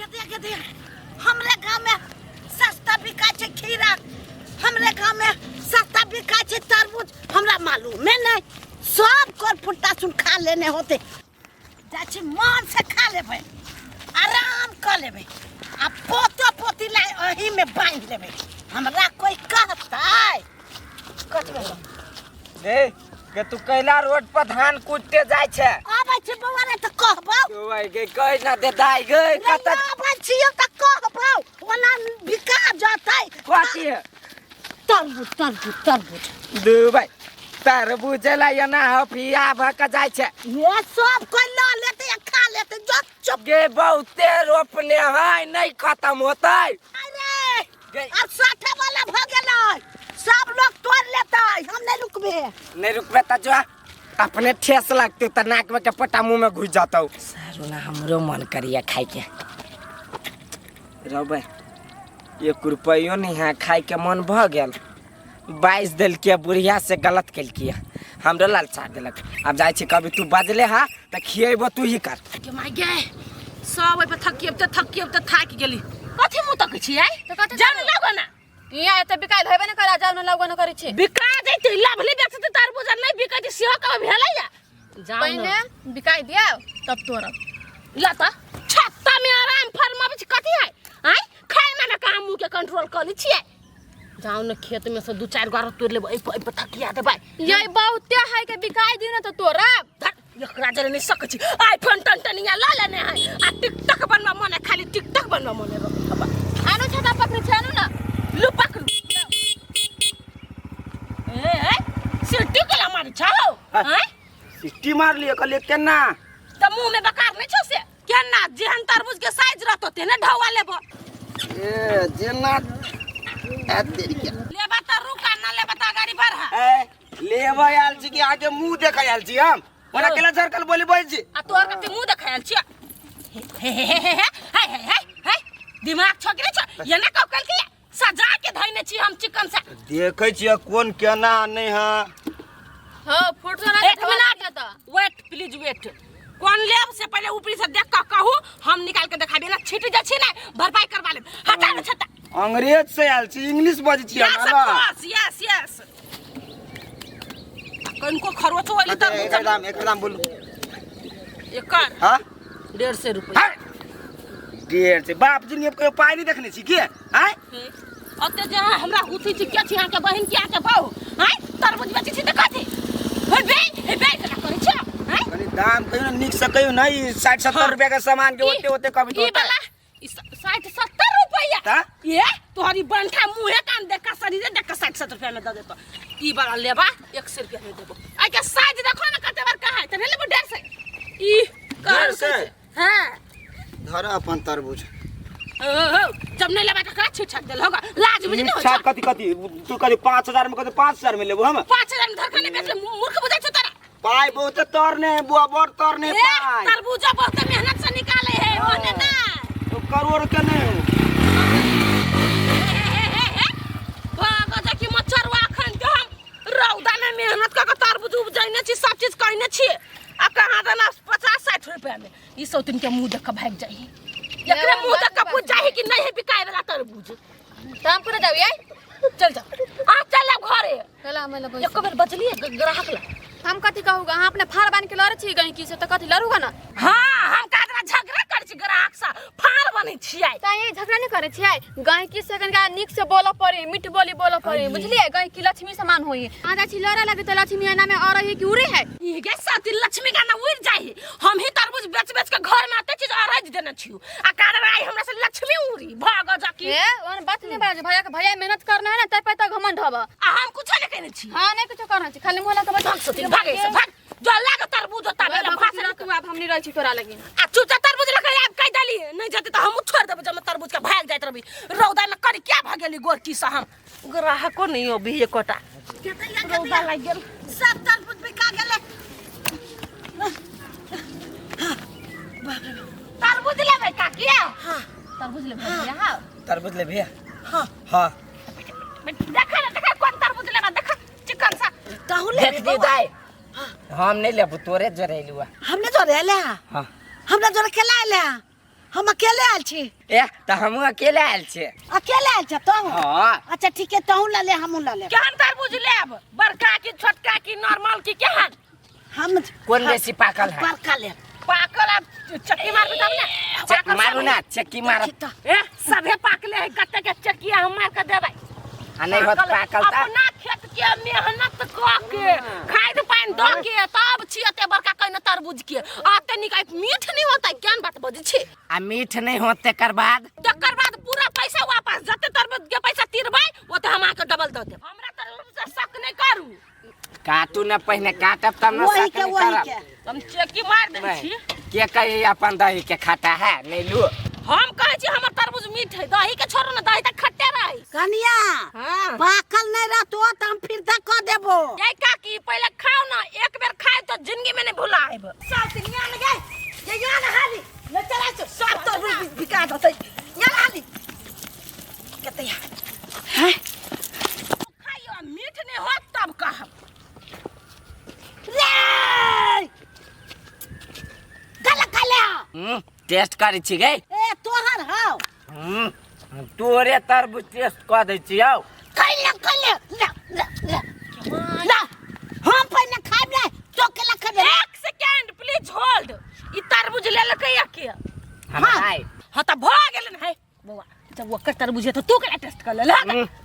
के के हमरे गांव में सस्ता बिका छै खीरा, हमरे गांव में सस्ता बिका छै तरबूज, हमरा मालूम है नहीं। सब कर फुट्टा सुन खा लेने होते जाइ छी, मन से खा लेबै, आराम कर लेबै आ पोतो पोती ला एही में बांधि लेबै। हमरा कोई कहतै कथी भेलो? रे के तू कैला रोड पर धान कुटते जाय छै? आबै छी बौआ रे तऽ कहबौ। ओए गे कहि ना दे दाइ गे कत आबै छियौ तऽ कहबौ, ओना बिका जतै। कथी है? तरबूज तरबूज तरबूज। दुबई तरबूज ला एना हफिया भ के जाय छै। ये सब कोई ल लेतै आ खा लेतै, जो चुप। गे बहुते रोपने है, नहीं खत्म होतै। अरे गे अब साठे वाला भ गेलै, सब लोग तोड़ लेतै, हम नहीं रुकबे। नहीं रुकबे त जो अपने ठेस लगते त नाक में के पट्टा मुंह में घुस जातौ। सारू ना हमरो मन करिया खाए के। रबे एक रुपयो नहीं है, खाए के मन भ गेल। 22 देलकिया बुढ़िया से गलत केलकिया, हमरो लालचा देलक। अब जाइ छी कभी तू बजले हा त खियेबो तू ही कर। के my गे सब ओइ पर थकियब त थकियब त थाकि गेली। कथी मुँह तकै छियै? तऽ कथी जाउ करू? ने लगो ना। हियाँ एते बिकायल हेबे ने करा, जाउ ने लगो ने करै छी। बिका जैतै, लभली बेचतै तरबूज आ नहि बिकै छै सेहो कब भेलैया। जाउ ने। पहिने बिकाइ दियौ तब तोड़ब। ल त छत्ता में आराम फरमाबै छी कथी है? आँय खाय में ने कहाँ मुँह के कंट्रोल कऽ लै छियै। जाउ ने खेत में से दू चारि गो आरो तोड़ि लेबै, एहि पर एहि पर थकिया देबै। ये बहुते है के बिकाइ दियौ ने तऽ तोड़ब। धर, एकरा जरे नहि सकै छी। आईफोन टनटनिया लऽ लेने है आ टिकटॉक बनबा मन है, खाली टिकटॉक बनबा मन है। रखबा आनू छता पकड़ै छै, आनू ने। लू पकड़ू। ए ए सीटी केला मारै छौ? आँय सिट्टी मार लियो, कहलिए केना? तऽ मुँह में बकार नहि छौ से केना? जेहन तरबूज के साइज रहतो तेहने ढौआ लेबो। ए जेना ए तेरी के लेबा तऽ रुका, ना लेबा तऽ गाड़ी बढ़ा। ए लेबे आयल छी कि आगे मुंह देखे आयल छी हम? ओना केला झरकल बोली बोल छी। आ तोहर कते मुंह देखायल छी? हे हे हे हे हे हे हे हे हे दिमाग छो कि नहि छो? एना कह कल के सजा के धइने छी हम चिकन से। देखे छियै कोन केना नहीं है। हां फुट ना एक मिनट वेट प्लीज वेट। कोन लेब से पहले ऊपरी से देख के कहू, हम निकाल के देखाबी ना छिट जाइ छी ना भरपाई करवा लेब। हटा ने छता। अंग्रेज से आयल छी, इंग्लिश बजै छी यस हमरा। Of course, yes yes. कनको खरोचो होइली त एकर दाम, एकर दाम बोलू। एकर? हां 150 रुपया। 150? बाप जी ने कहियो पाइ नहीं देखने छी की? आय ओते जे अहाँ हमरा हुथी छी के छी अहाँके बहिन के अहाँके बहू? आय तरबूज बेचै छी तऽ कथी हे बे हे बे केना करै छी आय? कनी दाम कहियो ने नीक से कहियो ने, ई 60-70 रुपया के सामान के ओते ओते कभी ई होता। वाला ई 60-70 रुपया। ता? ये तोहरी बंठा मुँहे कान देख के शरीरे देख के 60-70 रुपया में दे देतो। ई वाला लेबा 100 रुपया में देबो। आइ के साइज देखो ने कते बार कहा है त नहीं लेबो 150। ई कहल 150? हां धर अपन तरबूज। हो, हो, जब नहीं लेबा त करा छीट छाट देल होगा। लाज बुझ नहीं छाट कथी कथी? तू कथी 5000 में कथी 5000 में लेबो हम? 5000 में धरखा नहीं बेचले, मूर्ख बुझै छौ तोरा। पाई बहुत तर ने बुआ, बड़ तर ने ए, पाई। तरबूजा बहुत मेहनत से निकाले है, ओने ना। तो करोड़ के नहीं हो। हे, हे, हे, हे। भागो जा कि मच्छरवा अखन के हम रौदा में मेहनत कऽ के तरबूज उपजैने छी, सब चीज कयने छी आ कहाँ देना 50-60 रुपया में। ई सौतिन के मुंह देख के भागि जाही। एकरे मुंह देख के पूछ जाही कि नहीं है बिकाए वाला तरबूज। त हम पूरा जाऊ यार। चल जा। आ चल अब घरे। चल हम लबै। एको बेर बजलिए ग्राहक ला। हम कथी कहूगा, अहाँ अपने फाड़ बान्ह के लड़ै छी गहिंकी से त कथी लड़ूगा ना? हां हम काजरा झगड़ा करै छी ग्राहक से, फाड़ बनै छियै। त ये झगड़ा नहीं करै छियै, गहिंकी से कनिका नीक से बोलऽ पड़े, मीठ बोली बोलऽ पड़े, बुझलियै? गहिंकी लक्ष्मी समान होई। अहाँ जाइ छी लड़ऽ लगे त लक्ष्मी एना में अरै है कि उड़े है? ई गे सती लक्ष्मी का ना उड़ जाई। हम ही तरबूज बेच बेच के घर में आते चीज अरज देने छियो आ कारण आई हमरा से लक्ष्मी उड़ी भाग जा की। ए ओन बात नहीं बाज, भैया के भैया मेहनत करना है ना तै पे त घमंड हब। आ हम कुछ नहीं कहने छी। हां नहीं कुछ करना छी, खाली मुंह लगा के भाग सती भागे से भाग। जो लाग तरबूज होता ओए बेला बाबू, भाषण तू आब हम नहीं रहै छी तोरा लगी। आ चुपचाप तरबूज लके आब कह देली नहीं जते त हम छोड़ देब, जब तरबूज के भाग जाइत रहबी रौदा में करी क्या भागेली गोरकी से हम। ग्राहको नहीं अभी एकोटा। रौदा लागि गेल। सब तरबूज बिका गेलै। तरबूज लेबै काकी? हाँ। तरबूज लेबै भैया? तरबूज लेबै? हाँ। हाँ। देखा ना, देखा कोन तरबूज लेबा, देखा चिकन सा। तहु लेबै देख दी दाई, हम नहीं लेबू, तोरे जोरे एलू। हमने जोरे ले। हाँ। हमरा जोरे खेला ले। हम अकेले आयल छी। ए तऽ हमहूँ अकेले आयल छियै। अकेले आयल छ तू? हाँ। अच्छा ठीक है, तहूँ लऽ ले, हमहूँ लऽ लेब। केहन तरबूज लेब, बड़का की छोटका की नॉर्मल की केहन? हम कोन बेसी पाकल है? बड़का लेब। पाकल आब चक्की मारबै तब ने। चक मारू ना, चक्की मारब। ए सभे पाकले है, कते के चक्की हम मार के देबै। आ नहीं होत पाकल त अपना खेत के मेहनत क के खाद पानि द के तब छी एते बड़का कहिना तरबूज के। आ ते निक मीठ नहीं होता, ज्ञान बात बजै छी। आ मीठ नहीं होत तेकर बाद? तकर बाद पूरा पैसा वापस, जते तरबूज के पैसा तिरबै ओते हम अहाँके डबल द देब। हमरा तरबूज से शक नहीं करू। काटू ना, पहिने काटब तब ना वही शक के नहीं वही करब। के हम चेकी मार दै छी। के कही अपन दही के खाता है नहीं लू। हम कहै छी हमर तरबूज मीठ है, दही के छोड़ू ना, दही त खट्टे रही। कनिया हां पाकल नहीं रहतो त हम फिर द क देबो। ये काकी पहले खाओ ना, एक बेर खाए तो जिंदगी में नहीं भुलाएब। सब दुनिया में गए ये यहाँ नहाली ले चला छो सब तरबूज बिका देतै। यहाँ नहाली कते हैं खाइयो, मीठ नहीं होत तब कहब। रे गला गला टेस्ट करै छी गई। ए तोहर हाव। तोरे तरबूज टेस्ट क दै छी आउ। कैले कैले ला ला ला ला हम पहिने खाइब नै तो केला खेबे। एक सेकेंड प्लीज होल्ड। ई तरबूज लेलकै या के? हम हाँ। आइ। हां त भ गेल ने है बौआ, जब ओकर तरबूज है तो तू केला टेस्ट कर ले।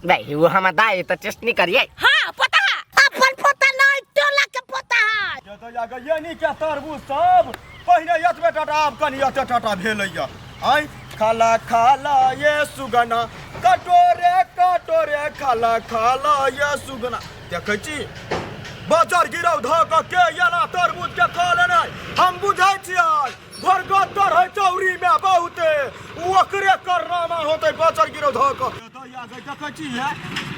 भाई वो हम दाई त टेस्ट नहीं करिए। हां पता है अपन पोता नहीं टोला के पोता है। ये तो जाके ये नहीं क्या तरबूज सब पहिने एतबे टाटा आब कनि एते टाटा भेलैया। आइ खाला खाला ये सुगना कटोरे कटोरे खाला खाला ये सुगना। देखै छी बजर गिरौ धऽ कऽ के एना तरबूज के खा लेनाइ। हम बुझै छियै घरगत्तर है चौरी में बहुते ओकरे करनामा होतै बजर गिरौ धऽ कऽ। देखै छी हे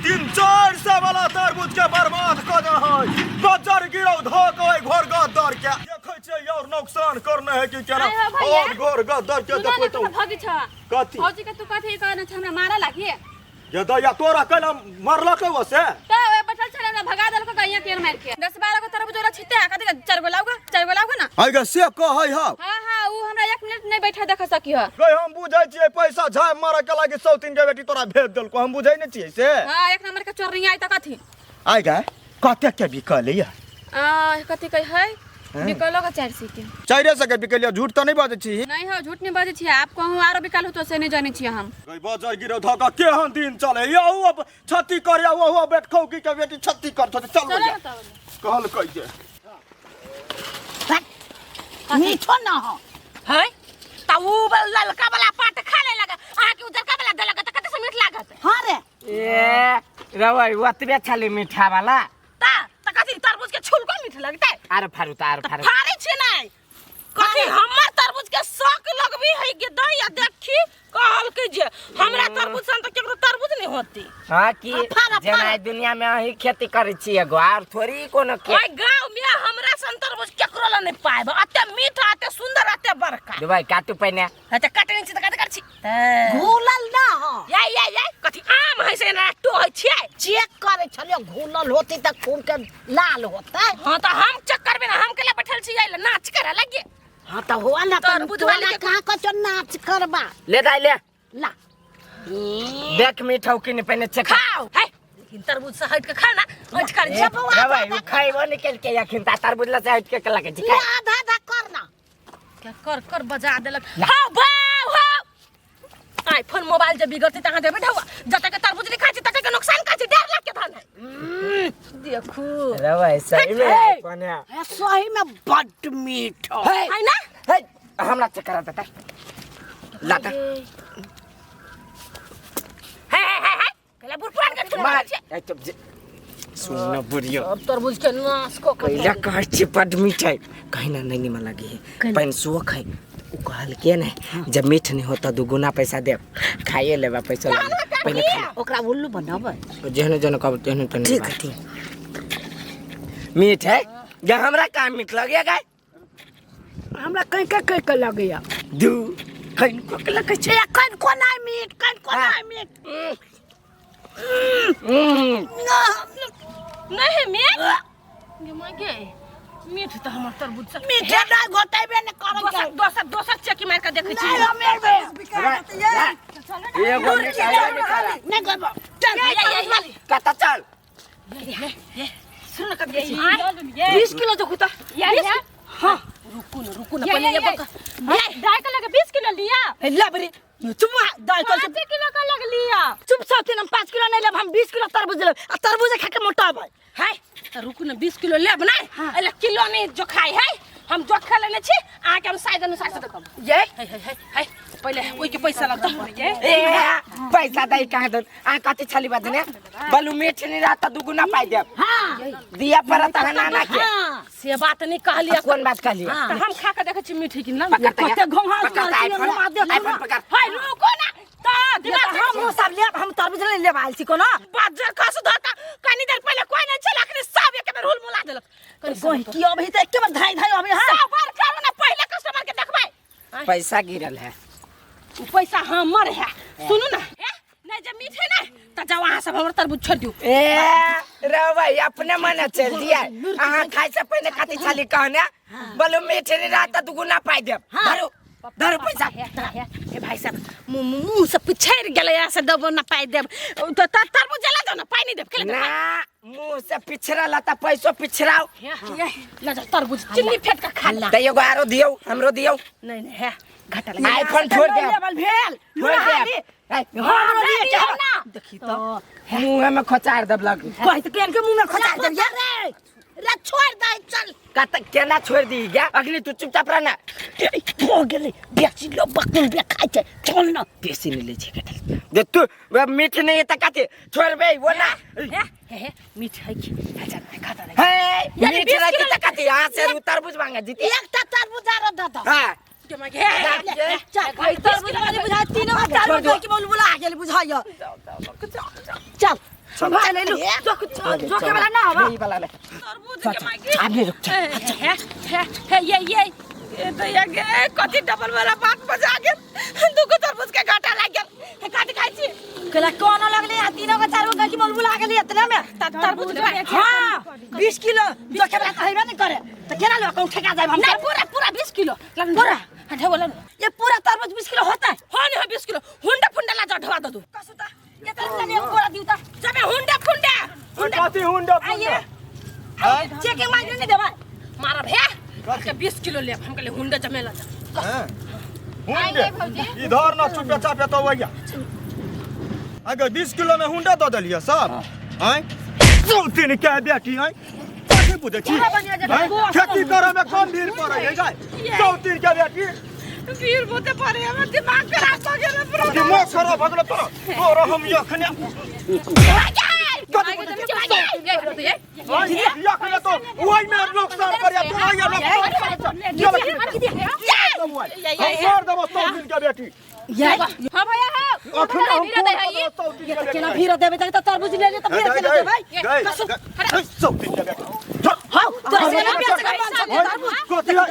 300-400 वाला तरबूज के बर्बाद कऽ दे है बजर गिरौ धऽ कऽ ओहि घरगत्तर के। देखै छियै और नुकसान करने है कि केना आइ हो भैया। और घरगत्तर के सुनो ना, देखबै तऽ तोरा भगी छ। कथी? भौजी के तू कथी कहने छ हमरा मारा लागी? ये दैया तोरा कैला मरलक ओ से? त ओए बैठल छले हमरा भगा देलक गैया केर मार के। 10-12 गो तरबूज ओरा छिते आ कथी 4 गो लाउगा, 4 गो लाउगा ना। आइ गे से कहै हौ। हां हां उ हमरा 1 मिनट नहीं बैठा देख सकी ह। गै हम बुझै छियै पैसा झाइ मारऽ के लागी 103 के बेटी तोरा भेज देलको, हम बुझै नै छियै से। हां एक नंबर के चोरनी आई त कथी? आइ गे कते के बिकलै या? आ कथी कहै है? बिकलो का 400 के। 400 के बिकलिया, झूठ त नहीं बाजै छी? नहीं हो, झूठ नहीं बाजै छी। आप कहूं आरो बिकल हो तो से नहीं जानै छी हम। गै बजर गिरो धक केहन दिन चले यहू अब छती कर या ओहू अब बेटखौ की के बेटी छती कर चल चलो भैया। ना तब। कहल कहि जे मीठो न हो है त उ ललका वाला पाट खा ले लगा, अहाँ के उजरका वाला देलक त कते से मीठ लागत। हां रे ए रवै ओतबे छलै मीठा वाला। ता त कथी तरबूज के छुलको मीठ लगतै? आर फारू त आर फारू। फाड़ै छै नै कथी हमर तरबूज के शक लगबी है के दैया देखी कहल के जे हमरा तरबूज सन त केकरो तरबूज नहीं होती। हां की फाड़ा, जेना फाड़ा। एहि दुनिया में अही खेती करै छी एगो आर थोड़ी कोनो के। ओइ गांव में हमरा सन तरबूज केकरो ल नहीं पाएब, अते मीठ अते सुंदर अते बड़का। दुबई काटू पहिने। हां त काटने छी त काट कर छी। घुलल ना हो। या या या कथी आम है से ना टोहै छियै? चेक करै छलियै घुलल होती त खून के लाल होतै। हां त हम चेक करबे ना, हम केला बैठल छी आइल नाच करे लगे। हां त हुआ ना तरबूज तोरा वाली के कहां कचो नाच करबा। ले दाई ले। ला देख मीठ हो कि नहीं पहिने चेक। खाओ है लेकिन तरबूज से हट के खा ना हट कर ए, जब रवै, उ खैबो निकल के अखिन ता तरबूज ला से हट के लगे छी। ले आधा आधा कर ना। क्या कर कर बजा देलक। हाउ बाउ हाउ आईफोन मोबाइल जे बिगड़ते तहाँ देबे ढौआ, जते के तरबूज नहीं खाइ छी तते के नुकसान खाइ छी, 1.5 लाख के धान है। देखू रवै सही में आईफोन है। ए, सही में बड्ड मीठ हो। हे, है ना? हे, हमरा चेक करा देता। लाता। हे हे हे हे कहला बुढ़ पुरान के छुड़ा मार। छै। ए, तो जे- सुन बुढ़ियो। अब तरबूज के नाश को कैला कहै छी बड्ड मीठ है, कहीं ना नहीं निमन लगी है। पैन सोख है उ कहल के नहीं जब मीठ नहीं होता दुगुना पैसा देब खाइए लेबा पैसा लगे। पहले खा ओकरा उल्लू बनाबै जेहने जेहने कहब तेहने तेहने ठीक बा। है, ठीक। मीठ है जे हमरा काम मीठ लगे गाय? हमरा कहीं के कहीं के लगैया। दू कहीं को के लगे छै। ए, कहीं को नहीं मीठ, कहीं को नहीं मीठ। नहीं मीठ। गे मां गे मीठ तऽ हमर तरबूज सब मीठे नहि घोटेबे नहि करै छै। दोसर दोसर दोसर चेकी मारि कऽ देखै छी। नहि हम एबै। एगो निकाला निकाला। नहि करबो। चल कतऽ चल? सुन न कथी कहै छी। 20 किलो देखू तऽ। हाँ रुकू न, रुकू न पहिले ये बक दाइ के लगे 20 किलो लिया। लेब रे चुप, दाइ कल 5 किलो का लग लिया। चुप सब, हम 5 किलो नहीं लेब, हम 20 किलो तरबूज लेब आ तरबूज खा के मोटाबै। है तऽ रुकू न, 20 किलो लेब नै एले किलो नहीं जोखाइ है, हम जोखा लेने छी अहाँके, हम साइज अनुसार से देखब। ये है है है है पहिले ओहिके पैसा लगतौ। ए पैसा दै कहाँ दो? अहाँ कथी छली बजने? बलू मीठ नहीं रहत तऽ दुगुना पाइ देब। हाँ दिया पड़त अहाँ नाना के। हाँ से बात नहीं कहलियै। कोन बात कहलियै? तऽ हम खा के देखै छी मीठ है कि ना। पकड़ तऽ कते घोंघा पकड़ तऽ आईफोन, आईफोन पकड़। है रुकू ना तऽ दिमाग हम सब लेब, हम तरबूज नहीं लेब आयल छी कोनो बाजर खस धोता कनी देर पहिले कोई नहीं छल, अखनी सब एक बेर हुल मुला देलक। गोहि की अभी तऽ एके बेर धाई धाई अभी। हाँ सब बार करू ना, पहिले कस्टमर के देखबै। पैसा गिरल है। उ पैसा हमर है, सुनू ना। हे नहीं जे मीठ है ना तऽ जाओ अहाँ सब हमर तरबूज छोड़ दियौ। ए रे भाई अपने मने चल दिया। अहाँ खाइ से पहिले कथी छली कहने? बोलू मीठ नहीं रहत तऽ दुगुना पाइ देब। धरू धरू पैसा। हे भाई साहब, मुँह मुँह से पिछड़ गेलै, से देबो ना पाइ देब तऽ तरबूज जला दो ना, पाइ नहीं देब केले। ना मुंह से पिछड़ल तऽ पैसो पिछड़ाओ। ल जाओ तरबूज चिन्नी फेट के खा ला। तऽ एगो आरो दियौ, हमरो दियौ। नहीं नहीं है घाटा लगे। आईफोन छोड़ देब। लेबल भेल छोड़ देब। ए, हमरो लिए दियौ ना। देखी तऽ मुँह में खोचार देब लग। कहि तऽ केन के मुँह में खोचा देब यार रे रे, छोड़ दे चल। कत केना छोड़ दी गया? अखनी तू चुपचाप रह ना। भऽ गेलै बेसी लोग बकुल बे खाइ छै, चल न। बेसी नहीं ले छै कटल दे तू मीठ नहीं है त कथी छोड़बे वो ना। हे हे हे मीठ है कि अच्छा घाटा लगे। हे मीठ 20 रहती किलो त कथी यहाँ से तरबूज मांगे जीती। एकटा तरबूज आरो दऽ दऽ। हाँ के मागे हे चल तरबूज वाली बुझाइ तीनों तरबूज के बोल बुला गेल बुझाइयो। चल भाई ले लू, जोके वाला ना हवा ई वाला ले। तरबूज के मागे आब नहीं रुक चल। हे हे हे ये ये ए तो ये गे कथी डबल वाला बात बजा गेल, दुगो तरबूज के घाटा लाग गेल। हे काट खाइ छी केला कोना लगले आ तीनों के चार गो की बोल बुला गेली इतना में। तरबूज के हाँ 20 किलो जोके वाला त हेबे नहीं करे त केना लेबा, कहूँ ठेका जाब हम। नहीं पूरा पूरा 20 किलो पूरा ढेवा ला। ये पूरा तरबूज 20 किलो होता है? हाँ नहीं 20 किलो हुंडा फुंडा ला जाओ ढवा दो तू। कसु त ये तरबूज ने एगो बोरा दिउ त। जबे हुंडा फुंडा कथी हुंडा? आइए चेकिंग मांगे नहीं देबा। मारब हे के 20 किलो लेब हम कहले हुंडा जमेला जा। हुंडे इधर ना चुपे चापे तो वैया अगर 20 किलो में हुंडा दऽ देलियै सब। आँय सौतीन के बेटी, आँय कथी बुझै छी? आँय खेती करे में कम भीड़ पड़ै है गाय सौतीन के बेटी? वीर बोते पड़े हमर दिमाग खराब भ गेल पूरा। दिमाग खराब भऽ गेल तोरा, तोरा हम यखने यखने तो ओहि में नुकसान करिया तोरा, ये नुकसान हम मार देबो सौतीन के बेटी। हाँ भैया हाँ अखन हम भीड़ दे है ई। सौतीन के बेटी केना भीड़ देबे त तरबूज ले ले त भीड़ केना देबै? सौतीन के बेटी। हां तोरा से ना बेच के मन छ तरबूज। कथी है?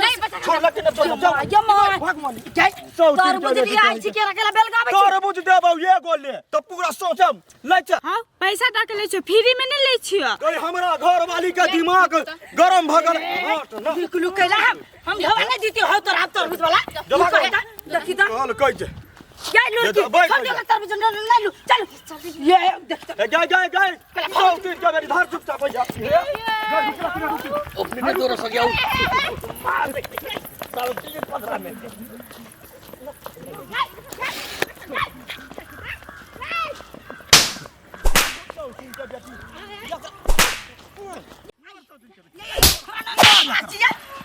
नहीं बचा। छोड़ लगे ना, छोड़ जाओ। ये मार भाग मनी। जाय सौतीन के तरबूज बेटी। लिया आई छी केना केना बेल गाबै छी। तरबूज देबौ एगो ले तऽ पूरा सोचम लै छै। हाँ पैसा दऽ के लै छियो, फ्री में नहीं लै छियो। गई हमरा घर वाली के दिमाग गरम भऽ गेल। हट न। बिल्कुल कैला हम ढवा नहीं जीती हो तोरा तरबूज वाला। जमा कर। देखी त कहल कहै छै क्या लुड़की ये तो बैठ छोड़ जा। दे तरबूज नहीं लू, चल ये देख ए, गए गए गए सौतीन के बेटी धर चुपचाप भैया। अपने तोरा सगे आउ।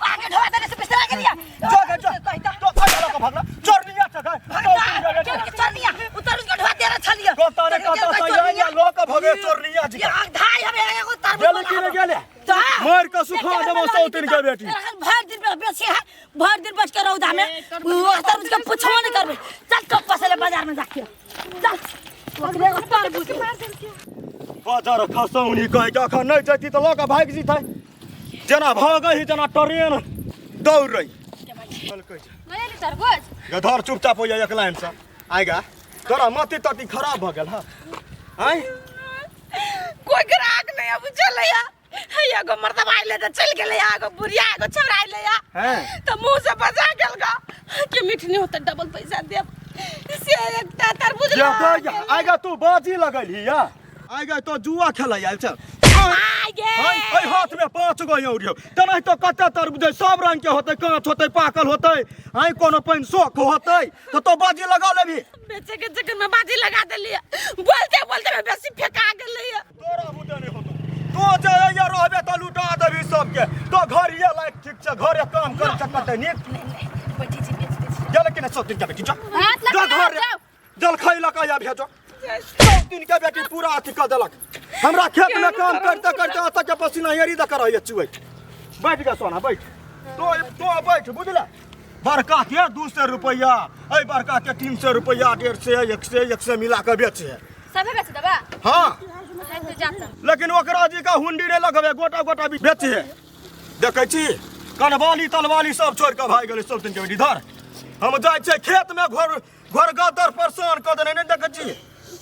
आगे ढवा देने से पिछला गेलिया। जो गए जो जो खा लगा भगला चोरनिया छ गए सौतीन के बेटी। के चोरनिया उतर उसको ढवा दे रहा छलिया। कता ने कता से या लोक भगे चोरनिया जी। ये आग धाई हमें एगो तरबूज गेले कि ने गेले? मार के सुखा देबो सौतीन के बेटी। भर दिन पे बेसी है, भर दिन बच के रौदा में तरबूज के पुछबो नहीं करबे। चल कब पसले बाजार में जाके चल ओकरे तरबूज। बाजार खसौनी कहे के अखन नहीं जैती तऽ लऽ कऽ भागि जेतै, जेना भागै ही जेना ट्रेन दौड़ रही। नहीं ले तरबूज। गधर चुपचाप हो जा एक लाइन से आएगा तोरा मति तति खराब भऽ गेल। हाँ आँय कोई ग्राहक नहीं अब चलैया, एगो मर्दबा अइले तऽ चलि गेलै एगो बुढ़िया एगो छौड़ा अइले हैं। तऽ मुँह से बजा गेल गा कि मीठ नहीं होता डबल पैसा देब से एकटा तरबूज जा लऽ जा आएगा तू बाजी लगलही या आएगा तो जुआ खेलै आयल छ आइ गे एहि हाथ में 5 गो अउरी हो तेनाही तो कते तरबूज है, सब रंग के होतै, काँच होतै, पाकल होतै, आइ कोनो पानि सोख होतै तऽ तो बाजी लगा लेबही। बेचे के चक्कर में बाजी लगा देलियै, बोलते बोलते में बेसी फेंका गेलैया। तोरा बुते नहि होतौ, तो जे अइया रहबे तऽ लुटा देबही सबके। तो घर ये लायक ठीक छै, घरे काम कर छै कते नीक। बैठे छी, बेच दै छी। गेलै कि नहि सब दिन के बेटी? जा हाथ जा लगा घरे। जाओ। जलखै लऽ कऽ भेजो। सब दिन के बेटी पूरा अथी कऽ देलक हमरा। खेत में काम करते करते एतऽ के पसीना एड़ी दऽ कऽ रहैया चुऐत। बैठ गे सोना, बैठ तो, तो बैठ, बुझले? बड़का के 200 रुपैआ, एहि बड़का के 300 रुपैआ, 150, 100, 100 मिला कऽ बेचे है। सभे बेच देबा? हाँ। तो जाता। लेकिन ओकरा जी का हुंडी नहि लगबे, गोटा गोटा भी बेचे है। देखै छी, कनवाली तलवाली सब छोड़ि कऽ भागि गेलै सब दिन के बेटी। धर, हम जाइ छियै खेत में। घर घर गदर परेशान कऽ देने, नहि देखै छी?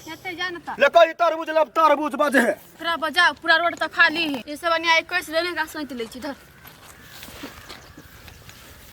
खेते जा न त। ले कही तरबूज लेब, तरबूज बजे है। पूरा बजाओ, पूरा रोड तो खाली है। ये सब अन्याय 21 लेने का सैंत लै छी, धर।